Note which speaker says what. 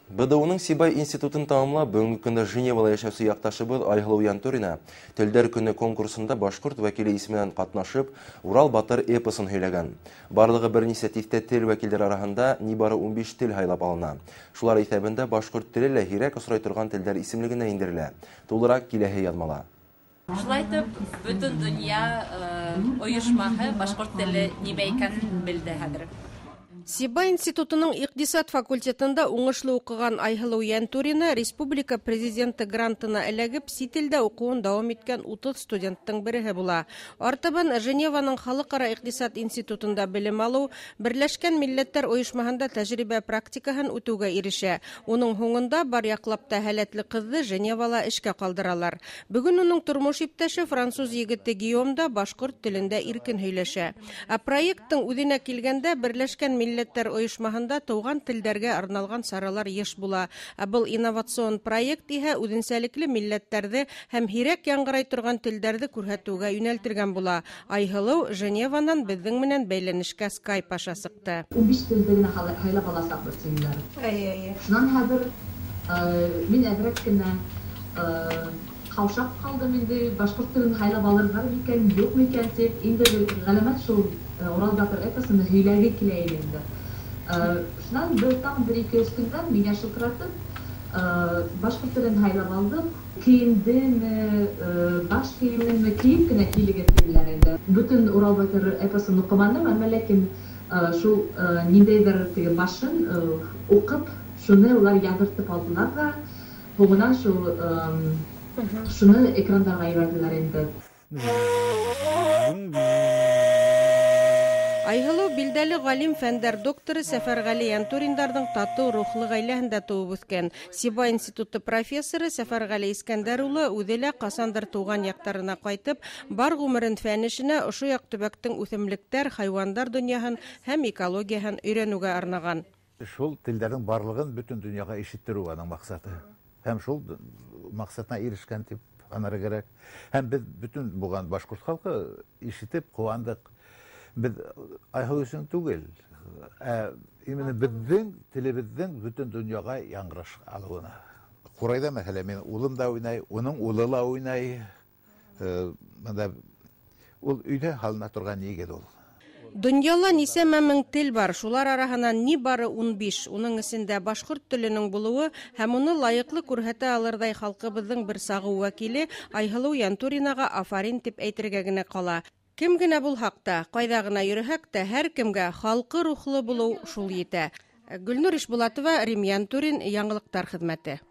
Speaker 1: БДУның Сибай институтын тамамлап, бөгөнгө көндә Женевала йәшәүсе яҡташыбыҙ Айһылыу Янтурина Телдәр көнө конкурсында башҡорт вәкиле исеменән ҡатнашып, Урал батыр эпосын һөйләгән. Барлығы бер нисә тиҫтә тел вәкилдәре араһында ни бары 15 тел һайлап алына. Шулар иҫәбендә башҡорт теле лә һирәк осрай торған телдәр исемлегенә индерелә. Тулыраҡ киләһе яҙмала.
Speaker 2: Шулай итеп, бөтөн донъя ойошмаһы башҡорт теле нимә икәнен белде хәҙер.
Speaker 3: Сибай институтының иҡтисад факультетында уңышлы уҡыған Айһылыу Янтурина республика президенты грантына эләгеп, сит илдә уҡыуын дауам иткән 30 студенттың береһе була. Артабан Женеваның халыҡ-ара иҡтисад институтында белем алыу, Берләшкән Милләттәр Ойошмаһында тәжрибә практикаһын үтеүгә ирешә. Уның һуңында бар яҡлап та һәләтле ҡыҙҙы Женевала эшкә ҡалдыралар. Бөгөн уның тормош иптәше француз егете Гийом да башҡорт телендә иркен һөйләшә. Ә проекттың үҙенә килгәндә, Берләшкән Милләттәр Ойошмаһында тыуған телдәргә арналған саралар йыш була. Ә был инновацион проект иһә үҙенсәлекле милләттәрҙе һәм һирәк яңғырай торған телдәрҙе күрһәтеүгә йүнәлтелгән була. Айһылыу Женеванан беҙҙең менән бәйләнешкә Skype аша сыҡты.
Speaker 4: 15 телде генә һайлап аласаҡбыҙ тинеләр.
Speaker 3: Әйе.
Speaker 4: Шунан хәҙер мин әҙерәк кенә ҡаушап ҡалдым инде, башҡорт телен һайлап алырҙар микән, юҡ микән тип, инде ғәләмәт шул Урал батыр эпосын һөйләге килә ине инде. Шунан бер тағы бер ике өс көндән миңә шылтыратып, башҡорт телен һайлап алдыҡ, кейемдеме, баш кейеменме кейеп кенә килегеҙ тинеләр инде. Бөтөн Урал батыр эпосын уҡыманым, әммә ләкин шул ниндәйҙер теге башын уҡып, шуны улар яҙыртып алдылар ҙа, һуңынан шул шуны экрандарға ебәрҙеләр инде.
Speaker 3: Айһылыу билдәле ғалим, фәндәр докторы Сәфәрғәле Янтуриндарҙың татыу рухлы ғаиләһендә тыуып үҫкән. Сибай институты профессоры Сәфәрғәле Искәндәр улы үҙе лә ҡасандыр тыуған яҡтарына ҡайтып, бар ғүмерен фән эшенә, ошо яҡ төбәктең үҫемлектәр, хайуандар донъяһын һәм экологияһын өйрәнеүгә арнаған.
Speaker 5: Шул телдәрҙең барлығын бөтөн донъяға ишеттереү аның маҡсаты. Һәм шул маҡсатына ирешкән тип анарға кәрәк. Һәм беҙ бөтөн булған башҡорт халҡы ишетеп ҡыуандыҡ. Беҙ Айһылыу өсөн түгел, ә именно беҙҙең телебеҙҙең бөтөн донъяға яңғыраш алыуына. Ҡурайҙа, мәҫәлән, мин улым да уйнай, уның улы ла уйнай. Бында ул өйҙә һалына торған нигеҙ ул.
Speaker 3: Донъяла нисәмә мең тел бар, шулар араһынан ни бары 15. Уның эсендә башҡорт теленең булыуы һәм уны лайыҡлы күрһәтә алырҙай халҡыбыҙҙың бер сағыу вәкиле Айһылыу Янтуринаға афарин тип әйтергә генә ҡала. Кем генә булһаҡ та, ҡайҙа ғына йөрөһәк тә, һәр кемгә халҡы рухлы булыу шул етә. Гөлнур Ишбулатова, Рим Янтурин, Яңылыҡтар хеҙмәте.